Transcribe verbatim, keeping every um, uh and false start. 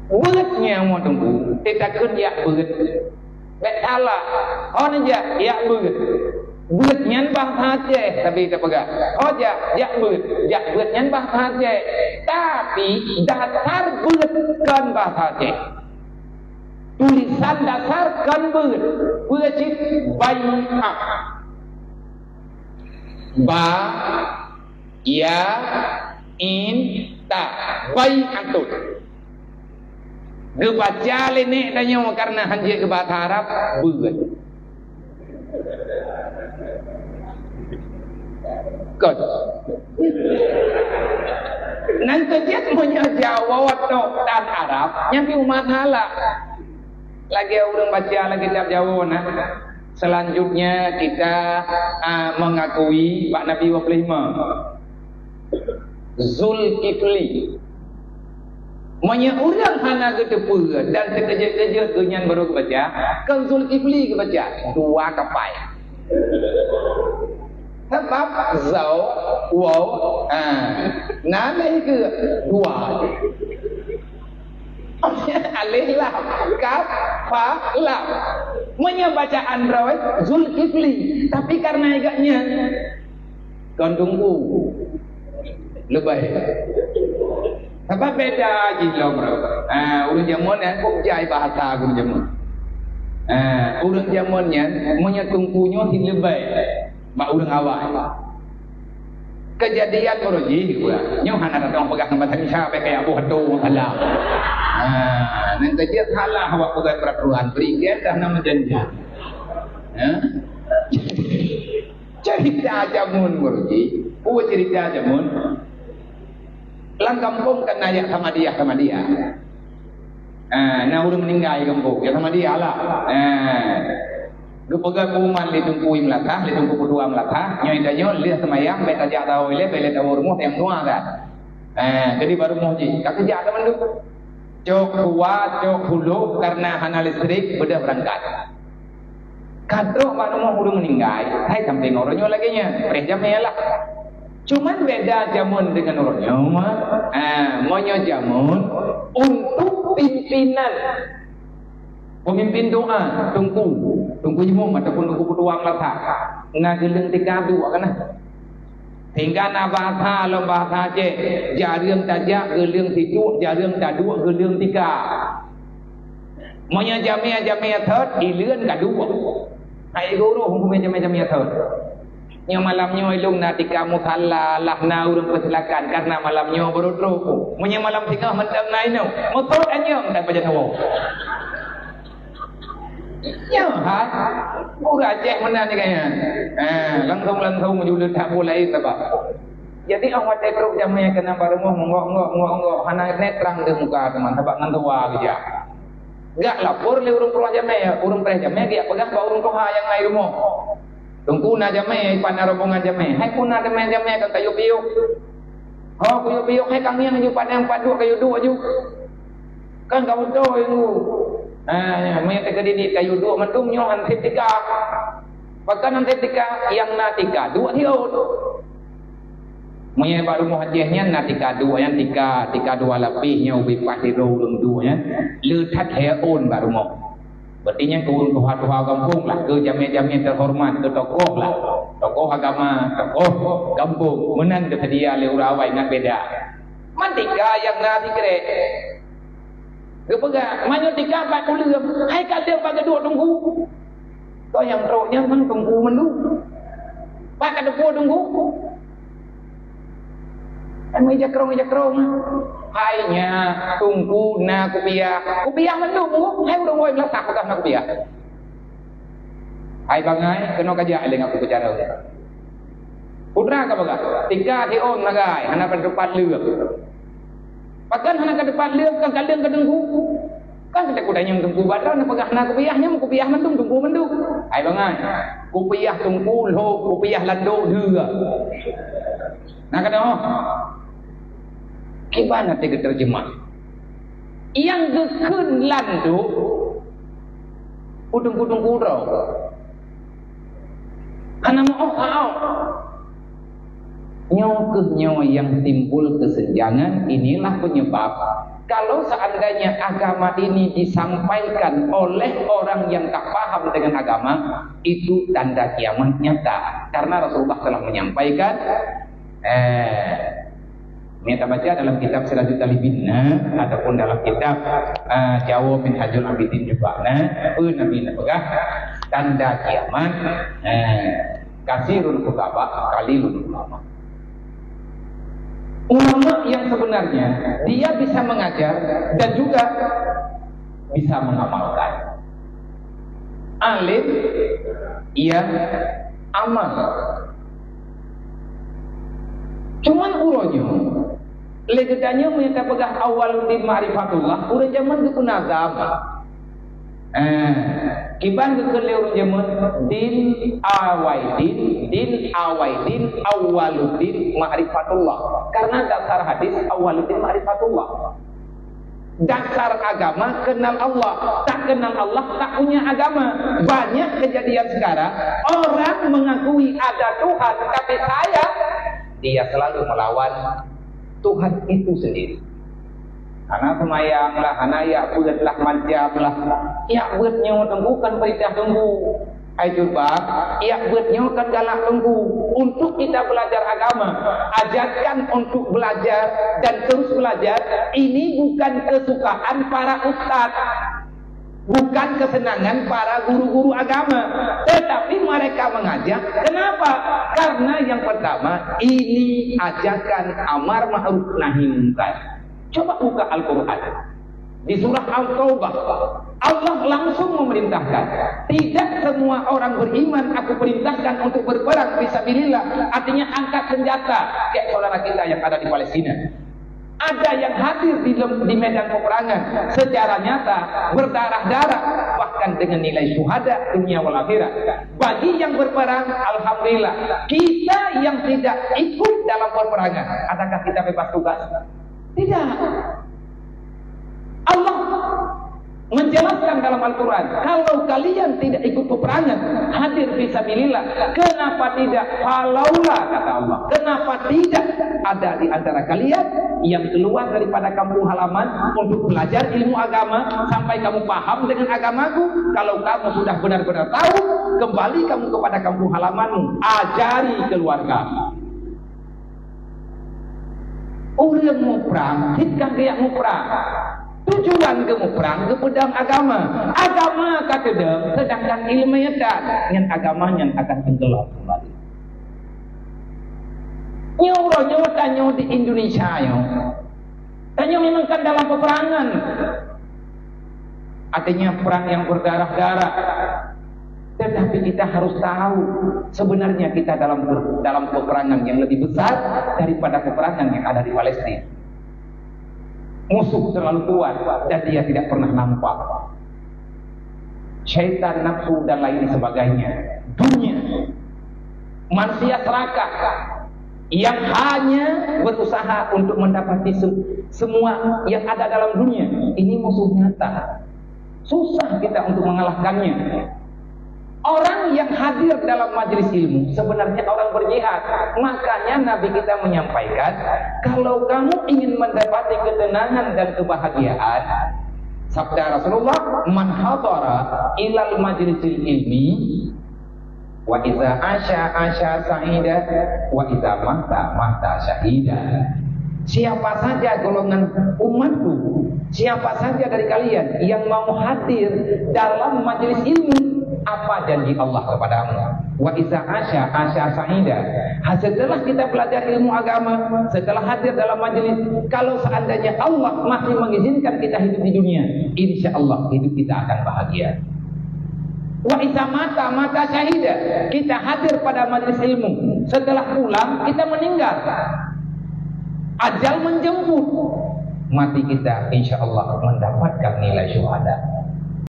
Beuet nyan mo teungku, teutakheun jak beuet. Bék salah. Ho neujak, jak beuet. Beuet nyan bahasa Aceh, tapi tapeugah. Ho jak, jak beuet. Jak beuet nyan bahasa Aceh. Tapi dasar beuet kon bahasa Aceh. Tulisan dasar kon beuet. Beuet cit bai'ah. Ba, ya, in, ta. Bai'atun. Geubaca lé nèk tanyoe karena hanjeuet geubaca Arab, beuet. Kon. Nan keuh jeuet meunyoe Jawoe tok tan Arab, nyan pih umat salah. Lagèe ureueng baca lam kitab Jawoe na. Selanjutnya kita, ah, mengakui bak Nabi dua puluh lima. Zulkifli. Meunyoe ureueng hana geuteupeue dan teukeujot-keujot geuh nyan baru geubaca, kon Zulkifli geubaca, dua kapai. Sabab zau, wau, ha, na lhèe keu dua. Alif lam, kaf, fa, lam. Meunyoe bacaan droe, Zulkifli. Tapi karena gobnyan kon teungku. Leubeh. Sabab beda jih lom. Ah, ureueng jameun nyan kok jai bahasa ureueng jameun. Ah, ureueng jameun nyan meunyoe teungku nyoe cit leubeh bak ureueng awai. Kejadian baroe jih, nyoe hana tatong peugah ngon bahasa Indonesia, bèk kaya Abu Hatu salah. Ah, nan kejadian salah awak peugah peraturan, beri dia dah nama janji. Ya. Cerita jameun, Gurji. Peue cerita jameun? Lam gampông kan na jak Samadiyah-Samadiyah. Ah, na ureueng meuninggai gampông, jak Samadiyah lah. Ah. Geupeugah pengumuman lé Teungku Meulathah, lé Teungku Peutua Meulathah, nyoe tanyoe lheueh seumayang, bèk tajak saho ilèe, bèk lé tawoe rumoh, tayang dua kan. Ah, jadi bak rumoh jih, ka keujak ka mandum. Cok kuah, cok hulôk, karena hana listrik, beudôh beurangkat. Ka trôk bak rumoh ureueng meuninggai, hai sampéng uroe nyoe lagèe nyan, preh jamèe lah. Cuman beda jameun deungon uroe nyoe, ha, meunyoe jameun untuk pimpinan, pemimpin doa, teungku, teungku imum ataupun teungku peutuang lasa, na geuleueng tika duek ka na. Sehingga na bahasa lom bahasa Aceh, jareueng tajak geuleueng situek, jareueng taduek geuleueng tika. Meunyoe jamèe-jamèe thot, ileuen ka duek. Hai guru, huköm jamèe-jamèe thot. Nyoe malam nyoe ilôn na tika musala, lah na ureueng peusilakan, karena malam nyoe baru trôk. Meunyoe malam singoh mantong na inong, meutot anyong dan pajan woe. Nyoe ha, ureueng Aceh meunan ni kayèe. Ha, langsung-langsung meujuleuet that peue laén sabab. Jadi, 'oh watèe trôk jamèe keunan bak rumoh, meunggok-nggok, meunggok-nggok, hana neuk trang di muka teuma, sabab ngon tuha geujak. Geujak lapor lé ureueng preh jamèe, ureueng preh jamèe geujak peugah bak ureueng tuha nyang na i rumoh. Teungku na jamèe, i pat na rombongan jamèe. Hai peue na jamèe-jamèe kan kayue piôh. Ho, kayue piôh, hai ka ngieng aju, pat nyang pat duek kayue duek aju. Kan ka beutôi, Teungku. Ha, meunyoe teukeudi di kayue duek mandum nyoe han sép tika. Pakon han sép tika, nyang na tika duek siôn. Meunyoe bak rumoh Aceh nyan na tika duek nyan, tika, tika dua lapéh nyoe ubé paih sidroe ureueng duek nyan. Le that lhèe ôn bak rumoh. Berarti nyan keu ureueng tuha-tuha gampông lah, keu jamèe-jamèe teuhoreumat, keu tokoh lah. Tokoh agama, tokoh gampông. Meunan geuseudia lé ureueng awai ngat beda. Man tika nyang na sikrek. Geupeugah, meunyoe tika pat kuleueng, hai ka lheueh pat geuduek teungku. Keu nyang trôk nyan kan teungku mandum. Pat ka teupeu teungku. Hai meujakrong-jakrong. Hai nyan, teungku na kupiah. Kupiah mandum, hai ureueng wai meulasah peugah na kupiah. Hai bangai, keunoe kajak lé ngon aku beucara. Putra ka peugah, tika siôn sagai, hana pat teumpat leueng. Pakon hana ka teumpat leueng, kan ka leueng keu teungku. Kan kita kuda nyang teungku bak droe, na peugah na kupiah nyan, kupiah mandum, teungku mandum. Hai bangai, kupiah teungku lhôk, kupiah landôk dua. Na keunoe. Kiban até geuteurjeumah. Nyang geukheun landôk, udeueng-udeueng uroe. Hana meu'oh-'oh. Nyoe kheueh nyoe nyang timbul keusenjangan, inilah penyebab Kalau seandainya agama ini disampaikan oleh orang yang tak paham dengan agama, itu tanda kiamat nyata. Karena Rasulullah telah menyampaikan, eh, ini kita baca dalam kitab Sirajul Talibin, nah, ataupun dalam kitab, eh, Jawa Minhajul Abidin juga, nah, apa Nabi nak peugah, tanda kiamat, eh, kasirul khutaba, qalilul ulama. Ulama yang sebenarnya, dia bisa mengajar dan juga bisa mengamalkan. Alim yang amal. Cuman uroe nyoe, lé geutanyoe meunyo tapeugah Awaluddin Ma'rifatullah, ureuëng jameun geupeuna agama. Eh, kiban geukheun lé ureuëng jameun, din awai din, din awai din, Awaluddin Ma'rifatullah. Karena dasar hadis Awaluddin Ma'rifatullah. Dasar agama kenal Allah. Tak kenal Allah, tak punya agama. Banyak kejadian sekarang, orang mengakui ada Tuhan, tapi sayang, dia selalu melawan Tuhan itu sendiri. Hana seumayang lah, hana jak beuet lah, macam lah. Jak beuet nyoe teungku kan peurintah teungku. Hai cuba, jak beuet nyoe kan galak teungku. Untuk kita belajar agama, ajarkan untuk belajar dan terus belajar. Ini bukan kesukaan para ustaz. Bukan kesenangan para guru-guru agama, tetapi mereka mengajak. Kenapa? Karena yang pertama, ini ajakan amar ma'ruf nahi munkar. Coba buka Al-Quran. Di surah Al-Taubah, Allah langsung memerintahkan. Tidak semua orang beriman aku perintahkan untuk berperang fisabilillah. Artinya angkat senjata. Kayak saudara kita yang ada di Palestina. Ada yang hadir di, lem- di medan peperangan secara nyata, berdarah-darah, bahkan dengan nilai syuhada dunia wal akhirat. Bagi yang berperang, alhamdulillah. Kita yang tidak ikut dalam peperangan, adakah kita bebas tugas? Tidak. Allah menjelaskan dalam Al-Quran, kalau kalian tidak ikut peperangan, hadir fisabilillah, kenapa tidak? Falaula, kata Allah, kenapa tidak ada di antara kalian yang keluar daripada kampung halaman untuk belajar ilmu agama sampai kamu paham dengan agamaku? Kalau kamu sudah benar-benar tahu, kembali kamu kepada kampung halamanmu, ajari keluarga. Ureuëng muprang, cit ka geujak muprang. Tujuan geumuprang geupeudong agama. Agama ka teudong, sedangkan ileumèe that, ngon agama nyan akan tenggelam kembali. Nyoe uroe nyoe tanyoe di Indonesia nyoe, tanyoe memang kan dalam peperangan. Artinya perang yang berdarah-darah. Tetapi kita harus tahu, sebenarnya kita dalam dalam peperangan yang lebih besar daripada peperangan yang ada di Palestina. Musuh terlalu kuat dan dia tidak pernah nampak. Syaitan, nafsu, dan lain sebagainya. Dunia. Manusia serakah yang hanya berusaha untuk mendapati se- semua yang ada dalam dunia. Ini musuh nyata. Susah kita untuk mengalahkannya. Orang yang hadir dalam majelis ilmu sebenarnya orang berjihad. Makanya Nabi kita menyampaikan, kalau kamu ingin mendapati ketenangan dan kebahagiaan, sabda Rasulullah, "Man hadara ilal majlisil ilmi, wa iza asya asya sa'ida, wa iza mata mata syahida." Siapa saja golongan umatku, siapa saja dari kalian yang mau hadir dalam majelis ilmu, apa janji Allah kepadamu? "Wa iza asya asya sa'ida." Ha, setelah kita belajar ilmu agama, setelah hadir dalam majelis, kalau seandainya Allah masih mengizinkan kita hidup di dunia, insya Allah hidup kita akan bahagia. "Wa iza mata mata syahida." Kita hadir pada majelis ilmu, setelah pulang kita meninggal. Ajal menjemput, mati kita insya Allah mendapatkan nilai syuhada.